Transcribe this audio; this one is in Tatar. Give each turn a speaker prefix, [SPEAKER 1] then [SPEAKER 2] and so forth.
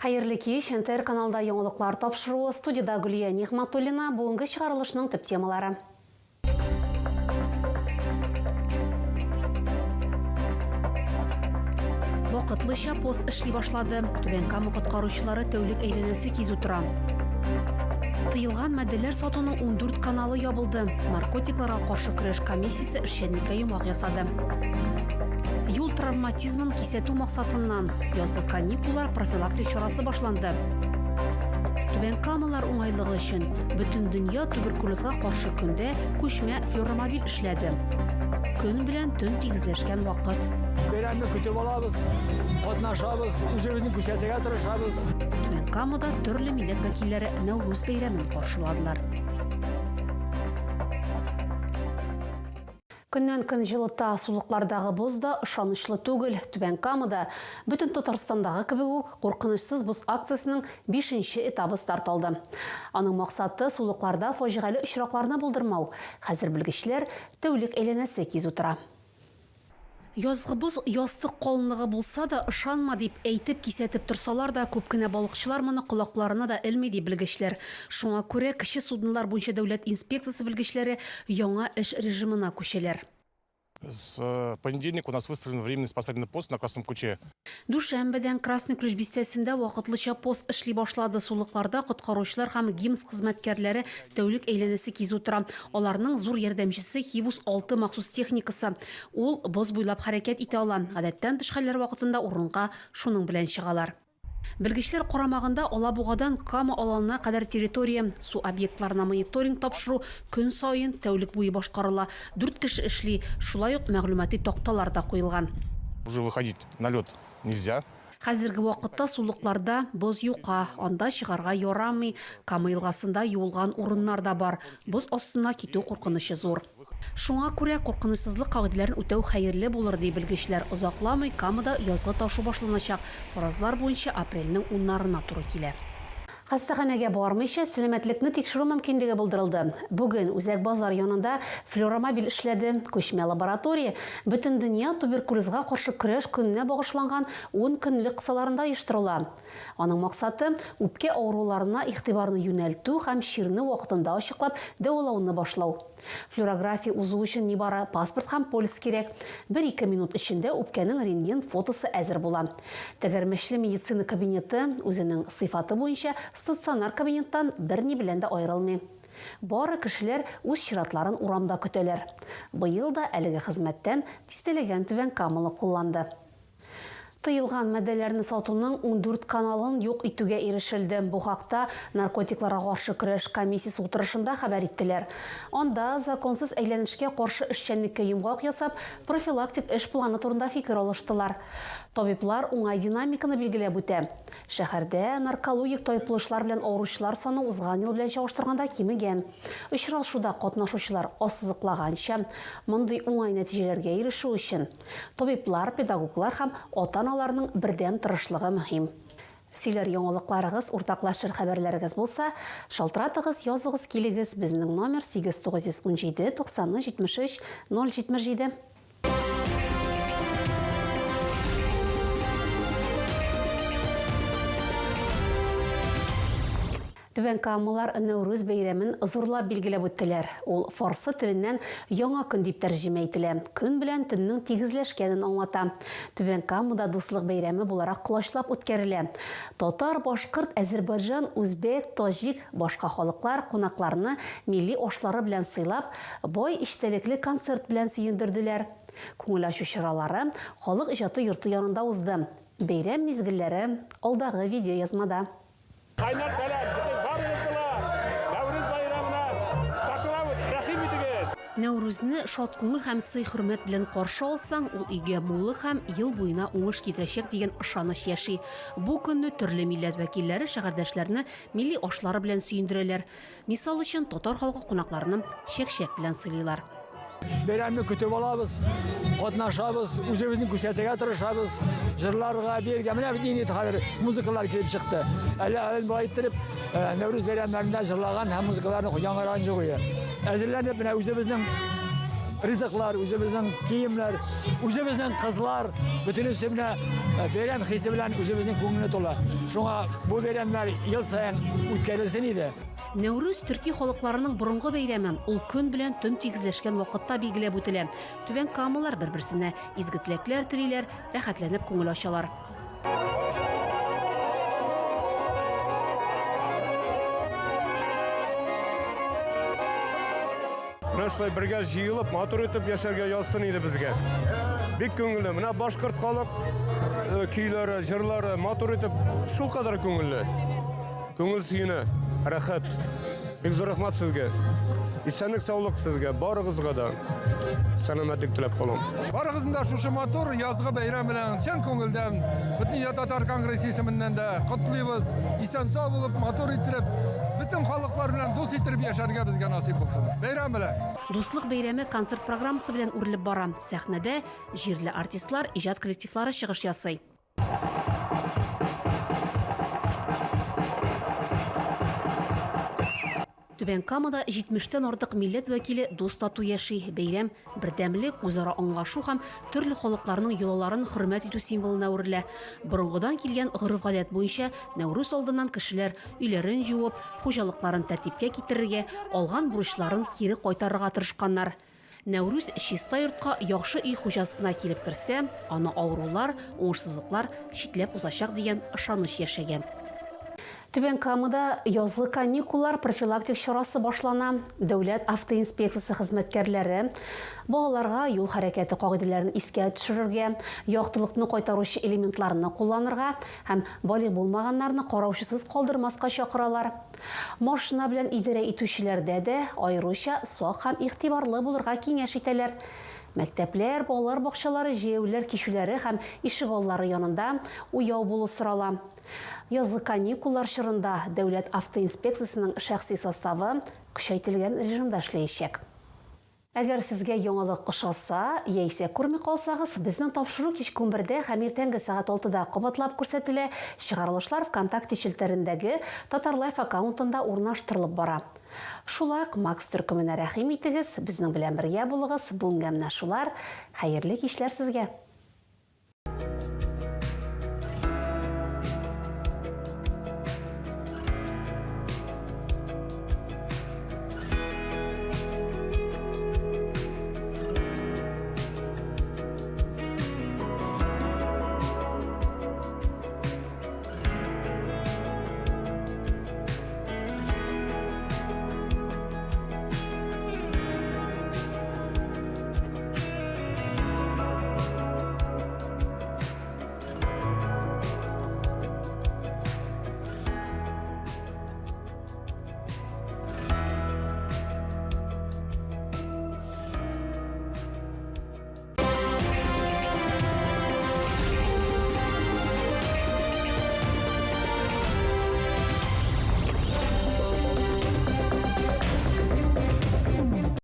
[SPEAKER 1] Хәерле кич, НТР каналында яңалыклар тапшыруы, студиядә Гөлия Нигъматуллина, бүгенге чыгарылышның төп темалары. Вакытлыча пост эшли башлады. Түбән Кама коткаручылары тәүлек әйләнәсе кизү тора. Тыелган матдәләр сатуның 14 каналы ябылды. Наркотикларга каршы көрәш комиссиясе эшчәнлеккә йомгак ясады. Юл травматизмын кисәтү максатыннан язгы каникуллар профилактик чарасы башланды. Түбән Камалар уңайлыгы өчен Бөтендөнья туберкулезга каршы көндә күчмә флюромобиль эшләде. Көн белән төн тигезләшкән вакыт.
[SPEAKER 2] Бәйрәмне көтеп алабыз, катнашабыз, үзебезне күрсәтергә тырышабыз.
[SPEAKER 1] Түбән Камада төрле милләт вәкилләре Нәүрүз бәйрәмен каршыладылар. Көннән-көн җылыта, сулыклардагы боз да ышанычлы түгел. Түбән Камада, бөтен Татарстандагы кебек үк, Куркынычсыз боз акциясенең бишенче этабы старт алды. Аның максаты, сулыкларда фаҗигале очракларны булдырмау. Хәзер белгечләр тәүлек әйләнәсе кизү тора. Язгы боз ястык калынлыгы булса да, ышанма, дип әйтеп, кисәтеп торсалар да, күп кенә балыкчылар моны колакларына да элми, ди белгечләр. Шуңа күрә кече суднолар буенча дәүләт инспекциясе белгечләре яңа эш режимына күчәләр.
[SPEAKER 3] С э, понедельника у нас выставлен временный спасательный пост на Красном Ключе.
[SPEAKER 1] Дүшәмбедән Красный Ключ бистәсендә вакытлыча пост эшли башлады. Сулыкларда коткаручылар һәм ГИМС хезмәткәрләре тәүлек әйләнәсе кизү тора. Аларның зур ярдәмчесе Хивус 6 махсус техникасы. Ул боз буйлап хәрәкәт итә ала. Гадәттән тыш хәлләр вакытында урынга шуның белән чыгалар. Белгечләр карамагында Алабугадан Кама аланына кадәр территория, су объектларына мониторинг тапшыру көн саен, тәүлек буе башкарыла. Дүрт кеше эшли, шулай ук мәгълүмати такталар да куелган.
[SPEAKER 3] Уже выходить на лед нельзя.
[SPEAKER 1] Хәзерге вакытта сулыкларда боз юка, анда чыгарга ярамый. Кама елгасында юылган урыннар да бар, боз астына китү куркынычы зур. Шуңа күрә куркынычсызлык кагыйдәләрен үтәү хәерле булыр, ди белгечләр. Озакламый Камада язгы ташу башланачак, фаразлар буенча, апрельнең уннарына туры килә. Хастаханәгә бармыйча, сәламәтлекне тикшерү мөмкинлеге булдырылды. Бүген Үзәк базар янында флюромобиль эшләде. Күчмә лаборатория Бөтендөнья туберкулезга каршы көрәш көненә багышланган ун көнлек кысаларында оештырыла. Аның максаты, үпкә авыруларына игътибарны юнәлтү һәм чирне вакытында ачыклап, дәвалауны башлау. Флюорография узу өчен нибары паспорт һәм полис кирәк. Бер-ике минут эчендә үпкәнең рентген фотосы әзер була. Тәгәрмәчле медицина кабинеты үзенең сыйфаты буенча стационар кабинеттан берни белән дә аерылмый. Бары кешеләр үз чиратларын урамда көтәләр. Быел да әлеге хезмәттән дистәләгән түбәнкамалы кулланды. Тыелган матдәләрне сатуның 14 каналын юк итүгә ирешелде. Бу хакта наркотикларга каршы көрәш комиссиясе утырышында хәбәр иттеләр. Анда законсыз әйләнешкә каршы эшчәнлеккә йомгак ясап, профилактик эш планы турында фикер алыштылар. Табиблар уңай динамиканы билгеләп үтә. Шәһәрдә наркологик тайпылышлар белән авыручылар саны узган ел белән чагыштырганда кимегән. Очрашуда катнашучылар ассызыклаганча, мондый уңай нәтиҗәләргә ирешү өчен, Табиблар, педагоглар һәм ата-аналарның бердәм тырышлыгы мөһим. Сөйләр яңалыкларыгыз, уртаклашыр хәбәрләрегез булса, шалтыратыгыз, языгыз, килегез, безнең номер 8917 93 73 077. Түбән Камалар Нәүрүз бәйрәмен зурлап билгеләп үттеләр. Ул фарсы теленнән Яңа көн дип тәрҗемә ителә. Көн белән төннең тигезләшкәнен аңлата. Түбән Камада дуслык бәйрәме буларак колачлап үткәрелә. Татар, башкорт, әзербайҗан, үзбәк, таҗик, башка халыклар кунакларны милли ашлары белән сыйлап, бай эчтәлекле концерт белән сөендерделәр. Күңел ачу чаралары Халык иҗаты йорты янында узды. Бәйрәм мизгелләре алдагы видеоязмада.
[SPEAKER 4] Кайнар сәлам бөтен барыгызны ла Нәүрүз байрамына чакырабыз, рәхим итегез!
[SPEAKER 1] Нәүрүзне шат күңел һәм сый-хөрмәт белән каршы алсаң, ул өйгә муллык һәм ел буена уңыш китерәчәк дигән ышаныч яши. Бу көнне төрле милләт вәкилләре шәһәрдәшләрне милли ашлары белән сөендерәләр. Мисал өчен, татар халкы кунакларны чәкчәк белән сыйлыйлар.
[SPEAKER 2] Бәйрәмне көтеп алабыз, катнашабыз, үзебезне күрсәтергә тырышабыз, җырларга, биергә. Менә бит нинди хәзер музыкалар килеп чыкты. Әле әле болай иттереп, Нәүрүз бәйрәмнәрендә җырлаган һәм музыкаларны яңгыраган юк иде. Әзерләнеп, менә үзебезнең ризыклар, үзебезнең киемнәр, үзебезнең кызлар, бөтенесе менә бәйрәм хисе белән үзебезнең күңелне тула. Шуңа бу бәйрәмнәр ел саен үткәрелсен иде.
[SPEAKER 1] Нәүрүз төрки халыкларының борынгы бәйрәме. Ул көн белән төн тигезләшкән вакытта билгеләп үтелә. Түбән Камалар бер-берсенә изге теләкләр телиләр, рәхәтләнеп күңел ачалар.
[SPEAKER 5] Менә шулай бергә җыелып, матур итеп яшәргә язсын иде безгә. Бик күңелле. Менә башкорт халык э, көйләре, җырлары матур итеп, шулкадәр күңелле. Күңел сөенә, рәхәт. Бик зур рәхмәт сезгә. Исәнлек, саулык сезгә, барыгызга да. Сәламәтлек теләп калам.
[SPEAKER 6] Барыгызны да шушы матур язгы бәйрәм белән чын күңелдән Бөтендөнья татар конгрессы исеменнән дә котлыйбыз. Исән-сау булып, матур иттереп, бөтен халыклар белән дус иттереп яшәргә безгә насыйп булсын. Бәйрәм белән!
[SPEAKER 1] Дуслык бәйрәме концерт программасы белән үрелеп бара. Сәхнәдә җирле артистлар, иҗат коллективлары чыгыш ясый. Түбән Камада 70-тән артык милләт вәкиле дус-тату яши. Бәйрәм бердәмлек, үзара аңлашу һәм төрле халыкларның йолаларын хөрмәт итү символына әверелә. Борынгыдан килгән гореф-гадәт буенча, Нәүрүз алдыннан кешеләр өйләрен җуып, хуҗалыкларын тәртипкә китерергә, алган бурычларын кире кайтарырга тырышканнар. Нәүрүз чиста йортка яхшы өй хуҗасына килеп керсә, аны авырулар, уңышсызлыклар читләп узачак дигән ышаныч яшәгән. Түбән Камада язгы каникуллар профилактик чарасы башлана. Дәүләт автоинспекциясе хезмәткәрләре балаларга юл хәрәкәте кагыйдәләрен искә төшерергә, яктылыкны кайтаручы элементларны кулланырга һәм балигъ булмаганнарны караучысыз калдырмаска чакыралар. Машина белән идарә итүчеләрдә дә аеруча сак һәм игътибарлы булырга киңәш итәләр. Мәктәпләр, балалар бакчалары, җәяүлеләр кичүләре һәм ишегаллары янында уяу булу сорала. Язгы каникуллар чорында Дәүләт автоинспекциясенең шәхси составы көчәйтелгән режимда эшләячәк. Әгәр сезгә яңалык ошаса, яисә күрми калсагыз, безнең тапшыру кичке унбердә һәм иртәнге сәгать алтыда кабатлап күрсәтелә, чыгарылышлар ВКонтакте челтәрендәге Татарлайф аккаунтында урнаштырылып бара. Шулай ук Макс төркеменә рәхим итегез, безнең белән бергә булыгыз, бүгенгә менә шулар, хәерле кичләр сезгә!